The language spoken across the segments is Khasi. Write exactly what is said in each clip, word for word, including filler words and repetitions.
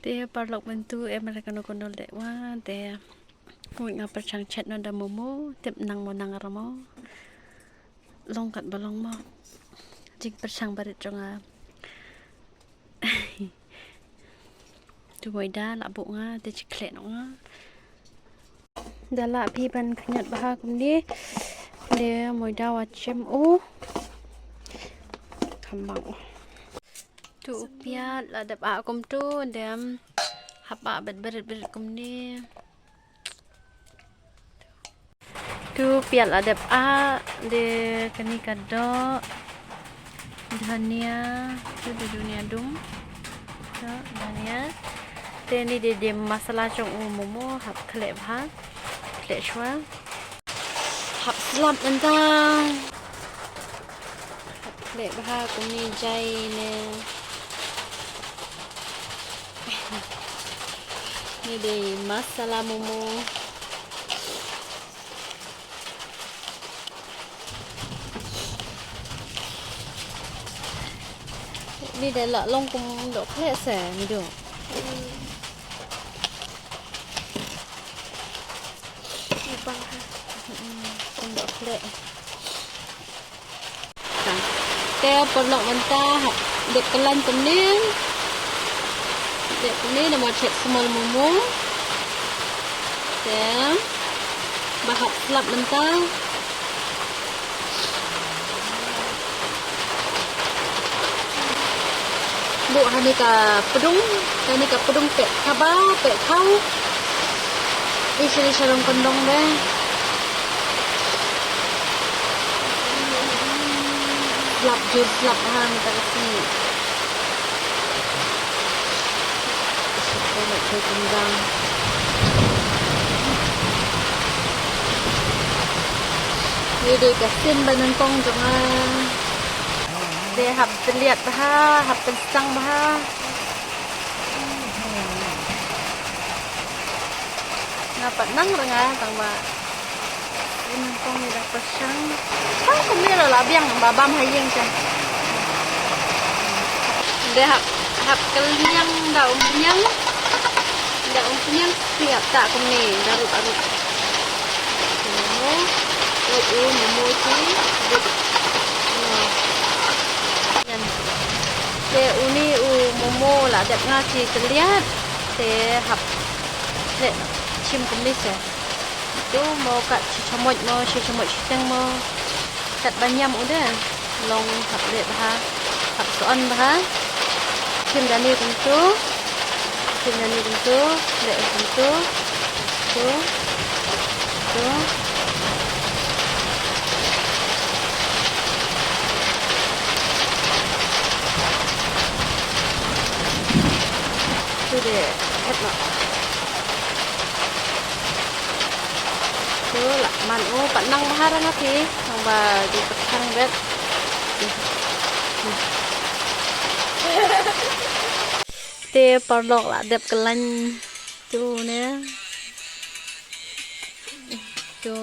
Te paralok mynta em re kano kano leh wa te. Wei nga pyrshang chet noh da momo, tip nang mo nang ra mo. Long kat ba long mo. Jingpyrshang barit jong nga. Tu moida la buh nga te chi khleh noh nga. Da lah phi ban khñiot bha kumne. De moida wa chem u. Kham bang. Tu u piat la dep ah kumtu de hap ah bet berit berit kumne. Tu piat la dep ah de kani ka doh. Dhania, tu de dhania dum. Tu dhania. Te ni de de masala jong u momo hap khleh bha. Khleh shwa. Hap slap mynta. Hap khleh bha kumne jai ne. Ni de masala momo. Ni de la long kum doh khleh se ni do. Kum doh khleh. Te paralok mynta hap dep khlaiñ kumne. Dep kumne da mo chet smol momo. Te ba hap slap mynta. Buh hani ka pdung, hani ka pdung pek kaba, pek kau. Isi isi rong kondong de. Slap jur slap ha mynta ka sngi. Ni de ka sien ba nyngkong jong nga. De hap tylliat bha, hap pynsang bha. Nga pat nang ra nga tang ba. Nyngkong ni da pyrshang. Tang kumne la la biang ba bam ha ïing te. De hap hap kylliang da umphniang. Da umphniang siap ta kumne da rup arup. Kumne. Oi u momo chi. Te uni u momo la dep nga chi tylliat. Te hap leh chim kumne se. Tu mo kat shi chamoch mo, shi chamoch shiteng mo. Kat ba ñiam u de. Long hap leh bha. Hap soh bha. Chim da ni kumtu. Chim da ni kumtu. Leh kumtu. Tu. Tu. Tu de. Het noh. Tu la man u pat nang bha ra nga phi, nang ba di pat khang bet. Te paralok la dep khlaiñ tu ne. Tu.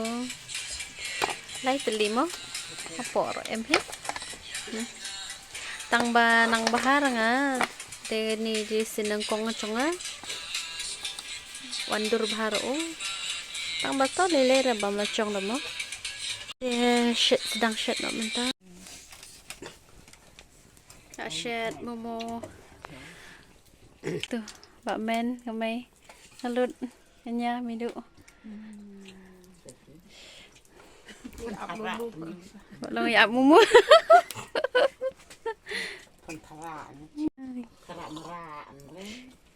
Lai tylli mo. Apor em hi. Tang ba nang bha ra nga. Te ni ji sien nyngkong jong nga. Wan dur bha ruh. Tang ba to lele ra bam la jong da mo. Te shet sdang shet noh mynta. Ka shet momo. Tu ba men ka mei. Nga lut nya midu. Ba long ïap momo.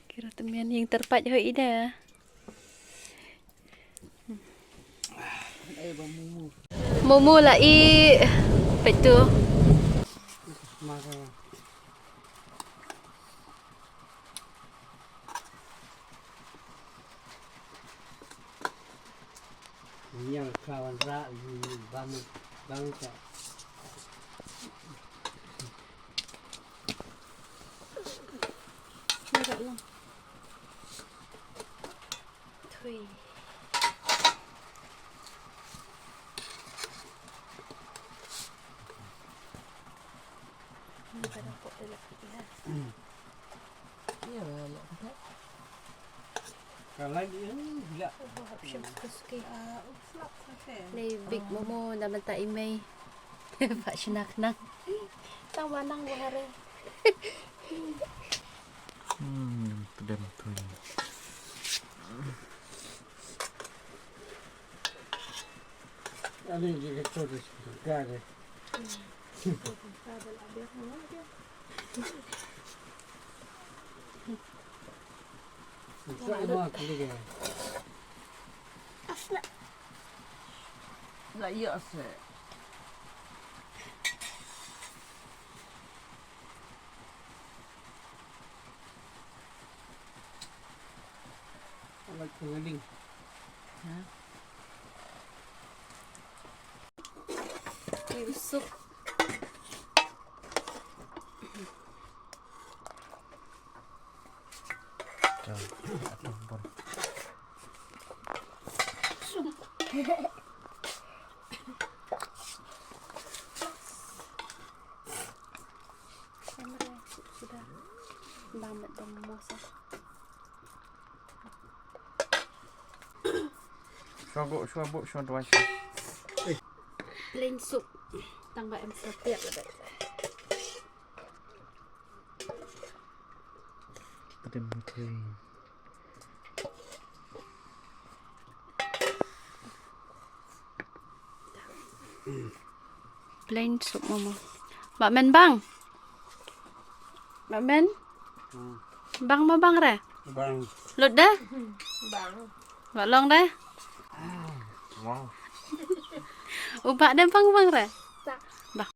Kira temian ïing tyrpait hoi ida. Momo la i peit tu. Yang kawan ra bang bang ka. Thui. Ni ka dang pok dia lagi ya. Iya lah. Ka lai ni, eh, gila. Ni big momo na mynta i mei. Ba shna khnang. Tang ba nang ba hare. Hmm, pdem tu. Ani je ke tu de. Gade. La ïa se. Ala ku ngeling. Ha? Ui, usuk. Sudah. Bang met bang mosa. Shwa buh, shwa buh, shwa dawai shwa. Plain soup. Tang ba em sa piak la dai. Pdem muthui. Plain soup momo. Ba men bang. Ba men. Hmm. Bang ma bang re. Bang. Lut de. Bang. Ba long de. Bang. U ba de bang bang re.